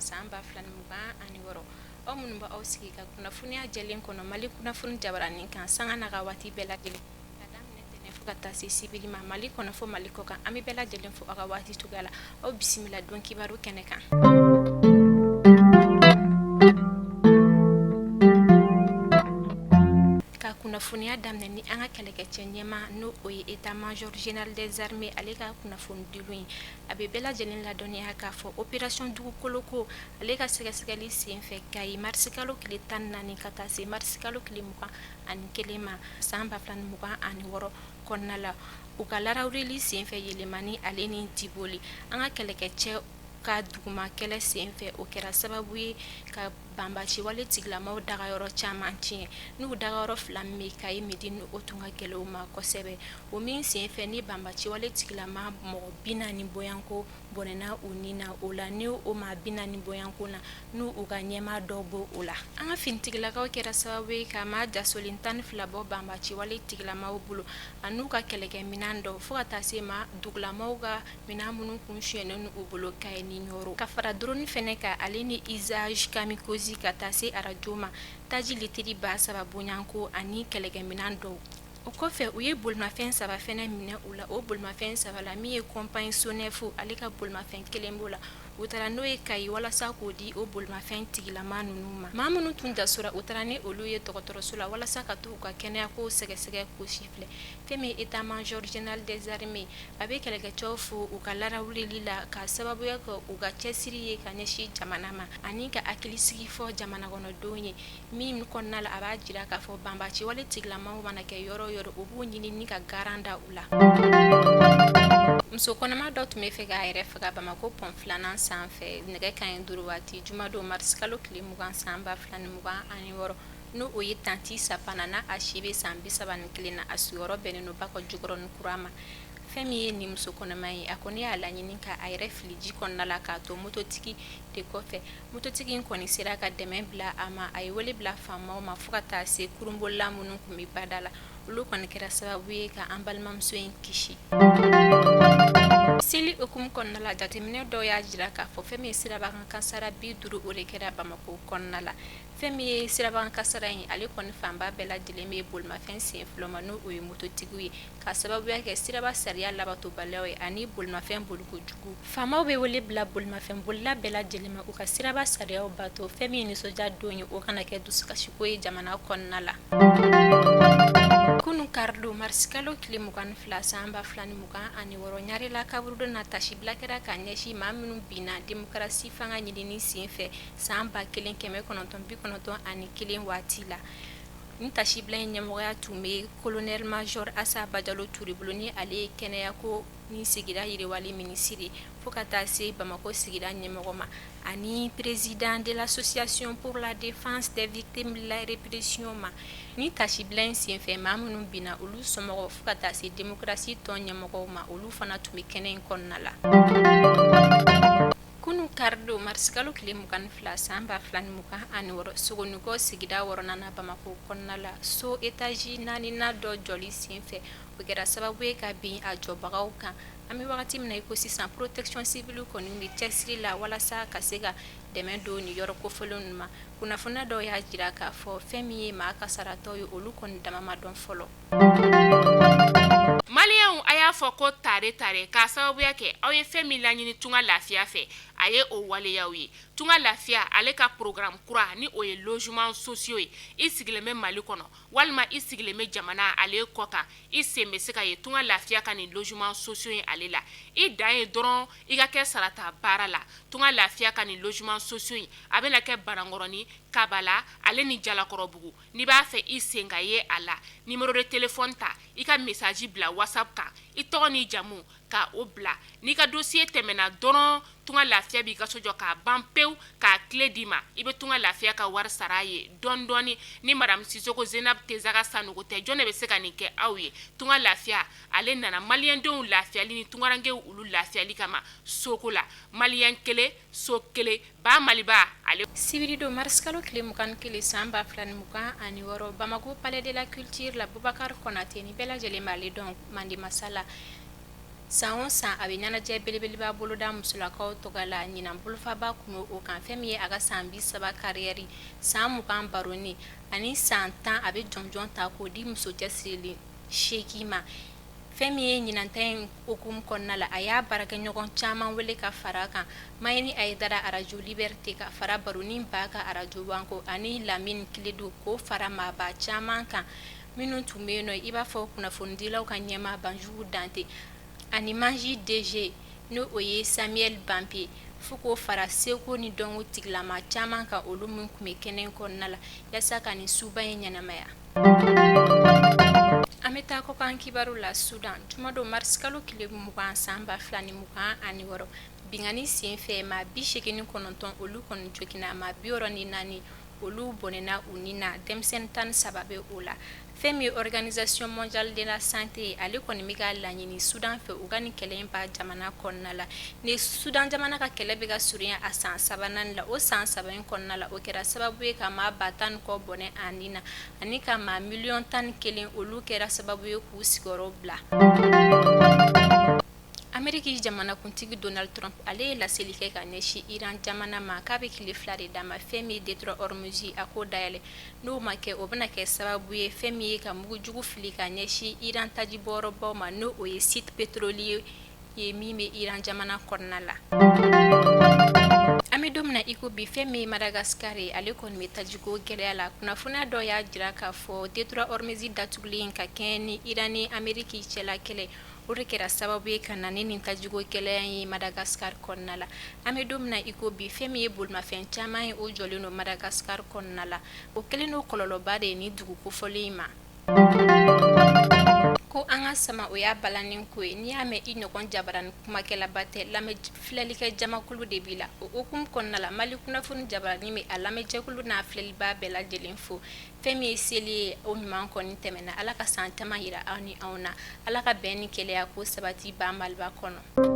saba san 2026. Aw minnu bɛ aw sigi ka kunnafoniya jɛlen kɔnɔ Mali kunnafoni jabaranin kan sanga n'a ka waati bɛɛ lajɛlen ka daminɛ tɛnɛn fo ka taa se sibiri ma Mali kɔnɔ fo Mali kɔ kan, an bɛ bɛɛ lajɛlen fo aw ka waati cogoya la. Aw bisimila don kibaru kɛnɛ kan. Ka kunnafoniya daminɛ ni an ka kɛlɛkɛcɛ ɲɛmaa n'o o ye état major général des armées ale ka kunnafonidiw ye. A bɛ bɛɛ lajɛlen ladɔnniya k'a fɔ opération dugukolo ko ale ka sɛgɛsɛgɛli senfɛ Kayi marisikalo tile 14 ka taa se marisikalo tile 21 ma san 2026 kɔnɔna la, u ka larawuli senfɛ Yelimani ale ni Diboli an ka kɛlɛkɛcɛ ka duguma kɛlɛ senfɛ, o kɛra sababu ye ka banbaanciwale tigilamaw dagayɔrɔ caman tiɲɛ. N'u dagayɔrɔ fila min bɛ Kayi Medini, o tun ka gɛlɛn u ma kosɛbɛ. O min senfɛ ni banbaanciwale tigilama mɔgɔ 40 bɔɲɔgɔnko bɔnɛna u ni na. O la, ni o maa 40 bɔɲɔgɔnko na, n'u u ka ɲɛmaa dɔw bɔ o la. An ka finitigilakaw kɛra sababu ye ka maa jasolen 12 bɔ banbaanciwale tigilamaw bolo an'u ka kɛlɛkɛminɛn dɔw, fo ka taa se maa dugulamaw ka minɛn minnu kun sonyɛnen u bolo Kayi ni Ɲɔrɔ, ka fara drone fɛnɛ kan ale ni usage kamikaze ka taa se arajo ma, taji litiri 3000 bɔɲɔgɔnko ani kɛlɛkɛminɛn dɔw. O kɔfɛ, u ye bolimafɛn saba fɛnɛ minɛ u la. O bolimafɛn saba la, min ye compagnie SONEF ale ka bolimafɛn kelen b'o la, u taara n'o ye Kayi walasa k'o di o bolimafɛn tigilama ninnu ma. Maa minnu tun jasora, u taara ni olu ye dɔgɔtɔrɔso la walasa ka t'u ka kɛnɛyako sɛgɛsɛgɛ k'o sifilɛ. Fɛn min ye état major général des armées, a bɛ kɛlɛkɛcɛw fo u ka larawulili la ka sababuya kɛ u ka cɛsiri ye ka ɲɛsin jamana ma ani ka hakilisigi fɔ jamana kɔnɔdenw ye, min kɔnɔna la a b'a jira k'a fɔ banbaanciwale tigilamaw mana kɛ yɔrɔ o yɔrɔ, u b'u ɲini ni ka garan da u la. Muso kɔnɔma dɔ tun bɛ fɛ k'a yɛrɛ faga Bamakɔ pɔn filanan sanfɛ nɛgɛ kanɲɛ 5 waati jumadon marisikalo tile 20 san 2026, n'o o ye Tanti Safana, n'a a si bɛ san 31 na, a sigiyɔrɔ bɛnnen don Bakɔ Jikɔrɔni kura ma. Fɛn min ye nin muso kɔnɔma ye, a kɔni y'a laɲini ka a yɛrɛ fili ji kɔnɔna la k'a to mototigi de kɔfɛ. Mototigi in kɔni sera ka dɛmɛ bila a ma. A ye wele bila faamaw ma fo ka taa se kurunbolila minnu tun bɛ bada la, olu kɔni kɛra sababu ye ka an balimamuso in kisi. Seli hukumu kɔnɔna la, jateminɛ dɔw y'a jira k'a fɔ fɛn min ye sirabakan kasara 50, o de kɛra Bamakɔ kɔnɔna la. Fɛn min ye sirabakan kasara in, ale kɔni fanba bɛɛ lajɛlen bɛ bolimafɛn sen fila ma, n'o ye mototigiw ye, ka sababuya kɛ siraba sariya labatobaliya ye ani bolimafɛn boliko jugu. Faamaw bɛ wele bila bolimafɛn bolila bɛɛ lajɛlen ma, u ka siraba sariyaw bato. Fɛn min ye nisɔndiya don ye, o kana kɛ dusukasiko ye jamana kɔnɔna la. Kunun karidon marisikalo tile 22 san 2026, Ɲarela kaburudon na, tasibila kɛra ka ɲɛsin maa minnu binna demokarasi fanga ɲinini senfɛ san 1991 waati la. Ni tasibila in ɲɛmɔgɔya tun bɛ colonel major Asa Bajalo Ture bolo, ni ale ye kɛnɛyako ni sigida yiriwali minisiri, fo ka taa se Bamakɔ sigida ɲɛmɔgɔ ma, ani président de l'association pour la défense des victimes de la répression ma. Ni tasibila in senfɛ, maa minnu binna, olu somɔgɔw, fo ka taa se démocratie tɔn ɲɛmɔgɔw ma, olu fana tun bɛ kɛnɛ in kɔnɔna la. Kunun karidon marisikalo tile 22 san 2026, Sogonikɔ sigida wɔɔrɔnan na Bamakɔ kɔnɔna la, so étage naaninan dɔ jɔli senfɛ, o kɛra sababu ye ka bin a jɔbagaw kan. An bɛ wagati min na i ko sisan, protection civile kɔni bɛ cɛsiri la walasa ka se ka dɛmɛ don nin yɔrɔ kofɔlen ninnu ma. Kunnafoniya dɔw y'a jira k'a fɔ fɛn min ye maa kasaratɔ ye, olu kɔni dama ma dɔn fɔlɔ. Maliyɛnw, a y'a fɔ ko tare tare k'a sababuya kɛ aw ye fɛn min laɲini Tunga Lafiya fɛ, a ye o waleyaw ye. Tunga Lafiya ale ka programme kura, ni o ye logement sociaux ye, i sigilen bɛ Mali kɔnɔ walima i sigilen bɛ jamana ale kɔ kan, i sen bɛ se ka ye Tunga Lafiya ka nin logement sociaux in ale la. I dan ye dɔrɔn i ka kɛ sarata baara la. Tunga Lafiya ka nin logement sociaux in, a bɛna kɛ Banankɔrɔni, Kabala ale ni Jalakɔrɔbugu. N'i b'a fɛ i sen ka ye a la, numéro de téléphone ta, i ka message bila WhatsApp kan, i tɔgɔ n'i jamu ka o bila. N'i ka dossier tɛmɛna dɔrɔn, Tunga Lafiya b'i ka so jɔ k'a ban pewu, k'a clé d'i ma. I bɛ Tunga Lafiya ka wari sara a ye dɔɔni dɔɔni. Ni madame Sisoko Zenab Tezaga Sanogo tɛ, jɔn de bɛ se ka nin kɛ aw ye? Tunga Lafiya ale nana maliyɛndenw lafiyali ni tungarankew olu lafiyali kama soko la. Maliyɛn kelen, so kelen. Ba Maliba ale. Sibiridon marisikalo tile 21 san 2026, Bamakɔ Palais de la culture la, Bubakari Konate, ni bɛɛ lajɛlen b'ale dɔn Mande Masala. San o san a bɛ ɲɛnajɛ belebeleba boloda musolakaw tɔgɔ la. Ɲinan bolofaba tun bɛ o kan, fɛn min ye a ka san 30 carrière, san 20 baroni ani san 10, a bɛ jɔnjɔn ta k'o di muso cɛsirilen 8 ma. Fɛn min ye ɲinanta in hukumu kɔnɔna la, a y'a baarakɛɲɔgɔn caman wele ka fara a kan, Mayini Ayidara arajo Liberté, ka fara Baronin Ba ka arajo Wanko ani Lamini Kiledu, k'o fara maaba caman kan minnu tun bɛ yen nɔ, i b'a fɔ kunnafonidilaw ka ɲɛmaa Banjugu Dante ani Manji DG, n'o o ye Samuel Banpe, fo k'o fara seko ni dɔnko tigilama caman kan, olu min tun bɛ kɛnɛ kɔnɔna la yaasa ka nin suba in ɲɛnamaya. An bɛ taa kɔkan kibaru la. Sudan, jumadon marisikalo tile 20 san 2026, binkanni senfɛ, maa 89 olu kɔni joginna, maa 64 olu bɔnɛna u ni na, denmisɛnnin 13 bɛ o la. Fɛn min ye Organisation mondiale de la santé ye, ale kɔni bɛ ka laɲini Sudan fɛ, u ka nin kɛlɛ in ban jamana kɔnɔna la. Ni Sudan jamana ka kɛlɛ bɛ ka surunya a san sabanan la, o san 3 in kɔnɔna la, o kɛra sababu ye ka maa ba 10 ni kɔ bɔnɛ a ni na, ani ka maa miliyɔn 11 olu kɛra sababu ye k'u sigiyɔrɔ bila. Ameriki jamanakuntigi Donald Trump, ale ye laseli kɛ ka ɲɛsin Iran jamana ma k'a bɛ tile 2 de d'a ma, fɛn min ye détroit Hormuz, a k'o dayɛlɛ. N'o ma kɛ, o bɛna kɛ sababu ye fɛn min ye ka mugujugu fili ka ɲɛsin Iran tajibɔyɔrɔbaw ma, n'o o ye site pétrolier ye min bɛ Iran jamana kɔnɔna la. An bɛ don min na iko bi, fɛn min ye Madagascar ye, ale kɔni bɛ tajiko gɛlɛya la. Kunnafoniya dɔ y'a jira k'a fɔ détroit Hormuz datugulen ka kɛɲɛ ni Iran ni Ameriki cɛla kɛlɛ, o de kɛra sababu ye ka na ni nin tajiko gɛlɛya ye Madagascar kɔnɔna la. An bɛ don min na iko bi, fɛn min ye bolimafɛn caman ye, o jɔlen don Madagascar kɔnɔna la. O kɛlen don kɔlɔlɔba de ye ni dugu kofɔlen in ma. Ko an ka sama, o y'a balannen ko ye. N'i y'a mɛn i ɲɔgɔn jabarani kumakɛlaba tɛ, lamɛn filɛlikɛ jamakulu de b'i la. O hukumu kɔnɔna la, Mali kunnafoni jabarani bɛ a lamɛnjɛkulu n'a filɛlibaa bɛɛ lajɛlen fo. Fɛn min ye seli ye, o ɲuman kɔni tɛmɛna. Ala ka san caman yira aw ni anw na. Ala ka bɛn ni kelenya ko sabati ba Maliba kɔnɔ.